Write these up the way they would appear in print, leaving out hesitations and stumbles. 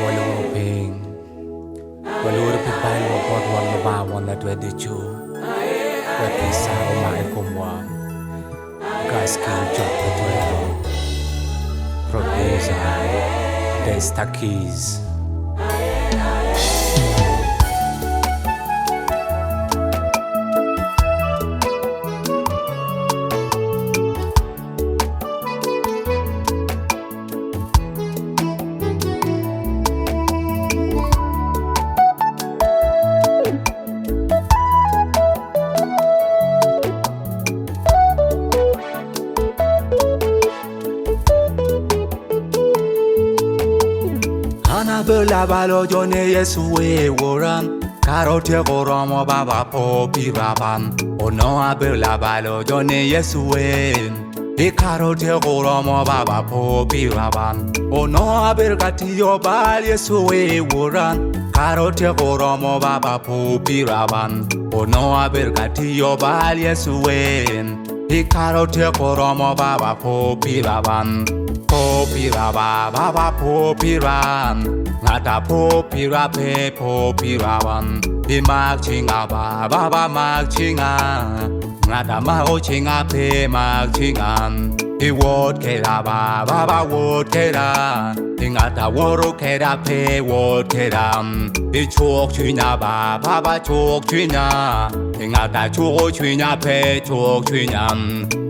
Waluro piny, waluro pi balwa bot Rwot Lubanga Won Latwer Ducu, wek kica omak i komwa. Gaskin Jok pe twero. Producer, Desta Keys. An abedo labalo jo ni Yecu we wora Kare otyeko romo baba po pira ba Onongo abedo labalo jo ni Yecu we I kare otyeko romo baba po pira ba Onongo abedo ka tiyo bal Yecu we wora Kare otyeko romo baba po pira ba Onongo abedo ka tiyo bal Yecu we I kare otyeko romo baba po pira ba Po pira ba baba po pira Ngata po pira pe po pira ba I mak cinga ba baba mak cinga Ngata mako cinga pe mak cinga I wot keda ba baba wot keda I ngata woto keda pe wot keda I cuk cwinya ba baba cuk cwinya I ngata cuko cwinya pe cuk cwinya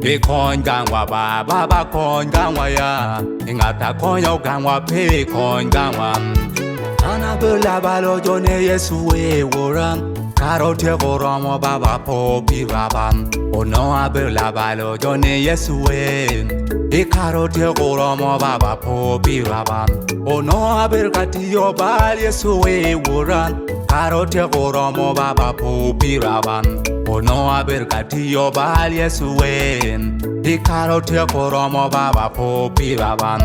I kony gangwa ba baba kony gangwa ya I ngata konyo gangwa pe kony gangwa An abedo labalo jo ni Yecu we wora Kare otyeko romo baba po pira ba Onongo abedo labalo jo ni Yecu we I kare otyeko romo baba po pira ba Onongo abedo ka tiyo bal Yecu we wora Kare otyeko romo baba po pira ba Onongo abedo ka tiyo bal Yecu we I kare otyeko romo baba po pira ba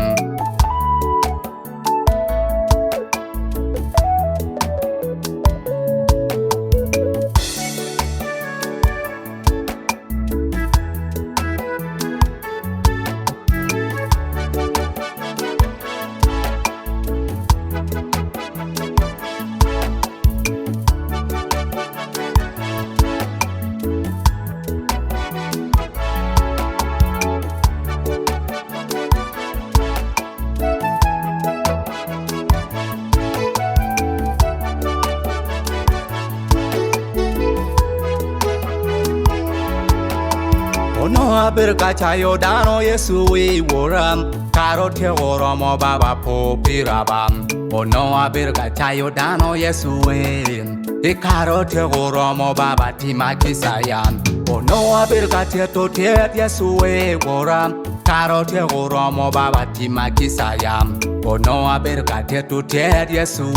Onongo abedo ka cayo dano Yecu i wora Kare otyeko romo baba po pira ba Onongo abedo ka cayo dano Yecu i kare otyeko romo baba tima kica ya Onongo abedo ka tyeto tyet Yecu i wora Kare otyeko romo baba tima kica ya Onongo abedo ka tyeto tyet Yecu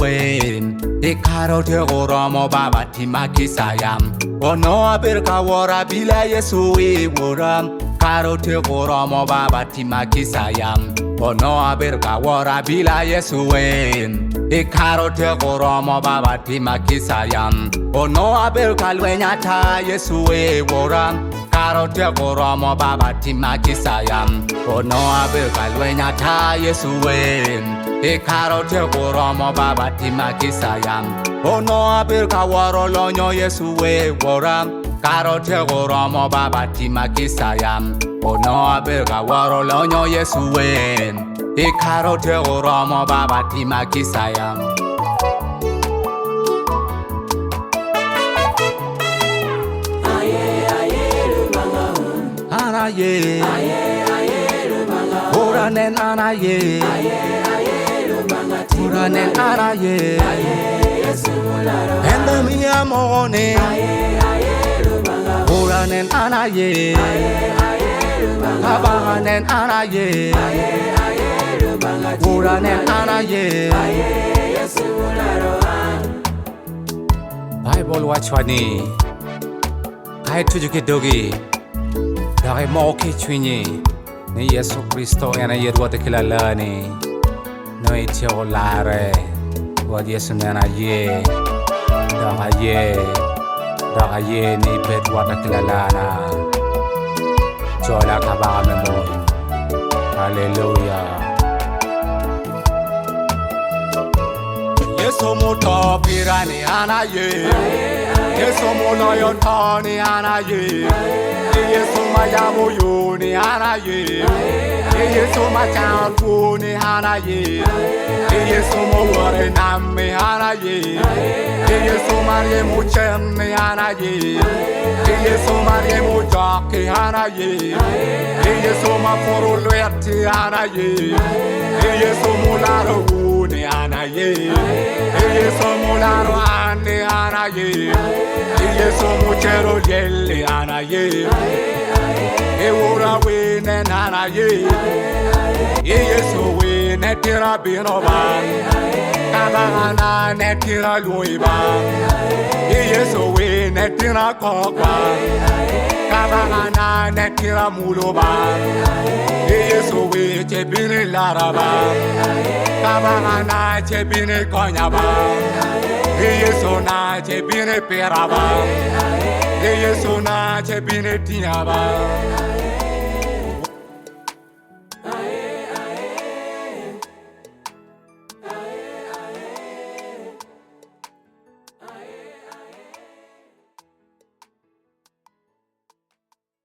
i kare otyeko romo baba tima kica ya Onongo abedo ka woro abila Yecu i wora Kare otyeko romo baba tima kica ya Onongo abedo ka woro abila Yecu i kare otyeko romo baba tima kica ya Onongo abedo ka lweny ata Yecu i wora Kare otyeko romo baba tima kica ya Onongo abedo ka lweny ata Yecu i kare otyeko romo baba tima kica ya Onongo abedo ka woro lonyo Yecu i wora Kare otyeko romo baba tima kica ya Onongo abedo ka woro lonyo Yecu i kare otyeko romo baba tima kica ya An aye Ora nen an aye Ora nen an aye En miya moko ni Ora nen an aye Kabaka nen an aye Ora nen an aye Baibul waco ni, Ka ituco ki dogi dok imoko ki i cwinyi ni Yecu Kricito en aye Rwotti ki Lalani, nongo ityeko larre. Rwot Yecu neno aye, dok aye, dok aye ni ibed Rwotta ki Lalana. Jola kabaka me mony. Aleluya. Yecu muto pira ni an aye. Yecu muloyo to ni an aye. Yecu ma yabo yo ni an aye. Yecu ma cango two ni an aye. Yecu muwoto i nam ni an aye. Yecu ma ryemo cen ni an aye. Yecu ma ryemo jok ki an aye. Yecu ma puro lwet ki an aye. Yecu mularo wu ni an aye. Yecu mularo an ni an aye. Yecu mucero lyel ni an aye. Ewora we nen an aye. Yecu we ne tira bino ba. Kabakana ne tira lwongi ba. Yecu we ne tira kok ba. Kabakana ne tira mulo ba. Yecu we ce bino lara ba. Kabakana ce bino konya ba. Yecu na ce bino pira ba. Yecu na ce bino tinga ba.